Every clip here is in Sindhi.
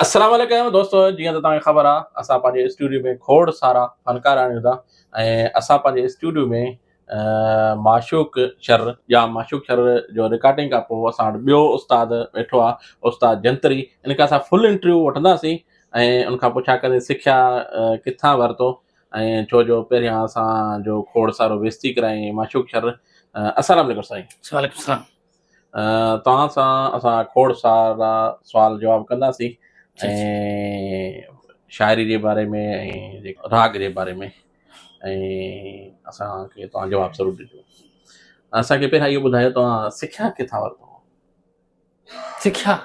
السلام عليڪم دوستو جيئن ته توهان کي خبر آ اسان پنهنجي اسٽوڊيو ۾ کوڙ سارا فنڪار آڻيون ٿا ۽ اسان پنهنجي اسٽوڊيو ۾ معشوق شر يا معشوق شر جو رڪارڊنگ کان پوء اسان وٽ ٻيو استاد ويٺو آ استاد جنتري ان کان اسان فل انٽرويو وٺنداسين ۽ ان کان پڇا ڪندي سکيا ڪٿان ورتو ۽ ڇو جو پهريان اسان جو کوڙ سارو بيستي ڪرائين معشوق شر السلام عليڪم سائين وعليڪم السلام توهان سان اسان کوڙ سارا سوال جواب ڪنداسين ۽ شاعري جي باري ۾ ۽ راڳ جي باري ۾ ۽ اسان کي توهان جواب ضرور ڏجو اسان کي پهريان اهو ٻڌايو توهان سکيا ڪٿان ورتو سکيا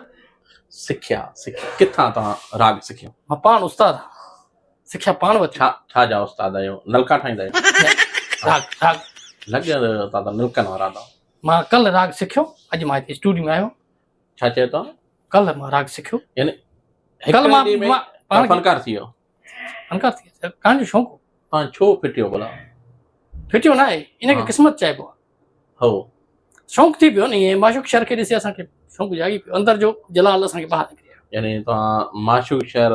سکيا سکيا ڪٿان توهان راڳ سکيو مان پاڻ استاد سکيا پاڻ وٺي ڇا ڇا جا استاد آهيو نلڪا ٺاهيندا آهيو راڳ راڳ لڳي ٿو نلڪن وارا اٿو مان ڪلهه راڳ سکيو اڄ مان هتي اسٽوڊيو ۾ آيو. ڇا چيو توهان؟ ڪلهه مان راڳ سکيو. يعني هڪڙي ڏينهن ۾ توهان فنڪار ٿي ويو؟ فنڪار ٿي ويو ڳائڻ جو شوق هو. توهان ڇو ڦٽيو ڀلا؟ ڦٽيو نه آهي ان کي قسمت چئبو آهي. هو. شوق ٿي پيو نه ائين معشوق شهر کي ڏسي اسان کي شوق جاڳي پيو اندر جو جلال اسان کي ٻاهر نڪري آيو. يعني توهان معشوق شهر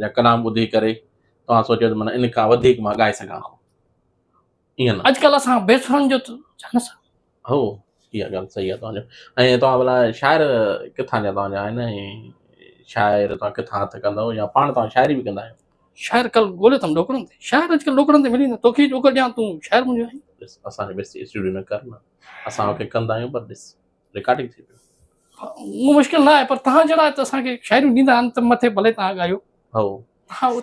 جا ڪلام ٻڌي ڪري توهان سوچيو ته معنيٰ ان کان وڌيڪ مان ڳائي سگهان ٿو. ائين نه. اڄڪلهه اسان بيسرن جو ته ڇا نه سا. هو اها ڳالهه صحيح آهي توهان جو ۽ توهان ڀلا شاعر ڪٿان جا توهان جا آهن ۽ شاعر توهان ڪٿان هٿ ڪندؤ يا پاڻ توهان شاعري به ڪندا آهيو؟ شاعر ڪل ڳوليو اٿم ڏوڪڙن تي شاعر اڄڪلهه ڏوڪڙن تي ملي نه توکي ڏوڪڙ ڏيان تون شاعر منهنجو آهين. ڏس اسان کي بيستي اسٽوڊيو ۾ ڪر نه اسان اوکي ڪندا آهيون پر ڏس رڪارڊنگ ٿي پيو. اهو مشڪل نه آهي پر توهان جهڙا ته اسان کي شاعريون ڏيندا آهن ته مٿي ڀلي توهان ڳايو. هو.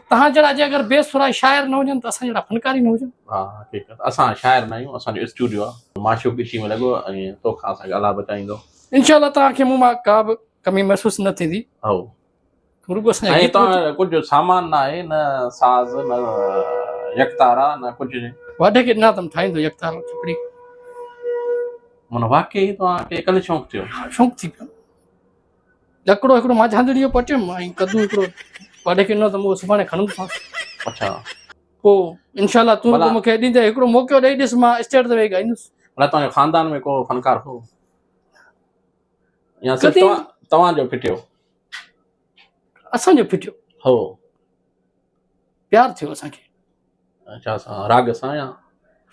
توهان جهڙا جي اگر بي سرا شاعر نه هجن ته اسان جهڙا فنڪار ئي نه هجن. ها حقيقت اسان شاعر نه آهيون اسان جو اسٽوڊيو آهي. معشوق ڳچي ۾ لڳو ۽ توکان اسان کي الله بچائيندو. انشاء الله توهان کي مون مان ڪا به ڪمي محسوس نه ٿيندي. هو. رڳو اسان جا ۽ گيت توهان ڪجهه سامان نه آهي نه ساز نه يڪتارا نه ڪجهه. واڍي کي ڏنا اٿم ٺاهيندو يڪتارو ڇپڙي. معنيٰ واقعي توهان کي ڪلهه شوق ٿيو. ها شوق ٿي پيو. لڪڙو هڪڙو مانجهاندڙي جو پٽيم ۽ ڪدو هڪڙو واڍي کي ڏنو اٿم اهو سڀاڻي کڻندوسانس. اڇا. پوء انشاء الله تون رڳو مون کي ڏيندين هڪڙو موقعو ڏئي ڏس مان اسٽيج تي ويهي ڳائيندس. ڀلا توهان جي خاندان ۾ ڪو فنڪار هو يا صرف توهان جو ڦٽيو؟ اسان جو ڦٽيو. هو. پيار ٿيو اسان کي. اڇا سان راڳ سان يا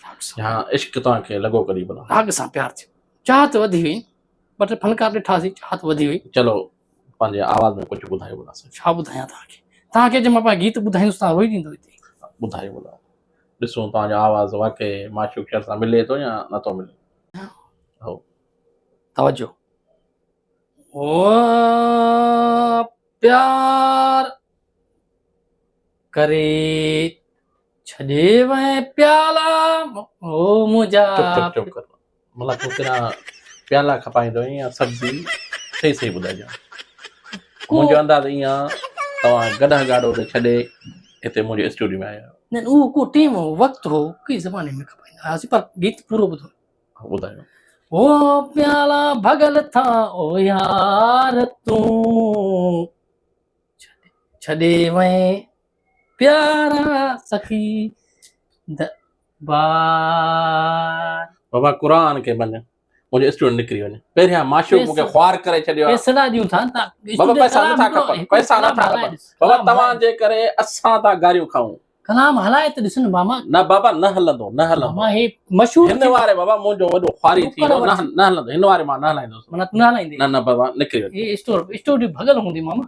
راڳ سان يا عشق توهان کي لڳو ڪڏهن ڀلا؟ راڳ سان پيار ٿيو. چاهت وڌي وئي. ٻه ٽي فنڪار ڏٺاسين چاهت وڌي وئي. چلو پنهنجي آواز ۾ ڪجهه ٻڌايو ڀلا سائين. ڇا ٻڌايان توهان کي؟ توهان کي جي مان پنهنجا گيت ٻڌائيندس توهان روئي ڏيندو هتي. ٻڌايو ڀلا ڏسون توهان جو آواز واقعي معشوق شر سان ملي ٿو يا نٿو ملي. هو. توجه. او پيار ڪري ڇڏي وئين پيالا او منهنجا. چپ چپ چپ ڪر ملا تون ڪنا پيالا کپائيندو آهين يا سبزي صحيح صحيح ٻڌائجان منهنجو انداز ائين آ توهان گڏهه گاڏو تي ڇڏي هتي منهنجي اسٽوڊيو ۾ آيا آهيو. نه اهو ڪو ٽيم هو وقت هو ڪنهن زماني ۾ کپائيندا هئاسين پر گيت پورو ٻڌو. ٻڌايو. او پيالا ڀڳل ٿا او يار تون ڇڏي وئين پيارا سخي دربار. بابا قرآن کي مڃ منهنجو اسٽوڊنٽ نڪري وڃي پهريان معشوق مونکي خوار ڪري ڇڏيو آ. پيسڙا ڏيون ٿا نه بابا پئسا نٿا کپن پئسا نٿا کپن بابا توهان جي ڪري اسان ٿا گاريون کائون. ڪلام هلائي ته ڏس نه ماما. نه بابا نه هلندو نه هلندو. ماما هي مشهور هن واري بابا منهنجو وڏو خواري ٿي ويو نه نه هلندو هن واري مان نه هلائيندس. معنيٰ تون نه هلائيندين. نه نه بابا نڪري وڃ. هي اسٽور اسٽوري ڀڳل هوندي ماما.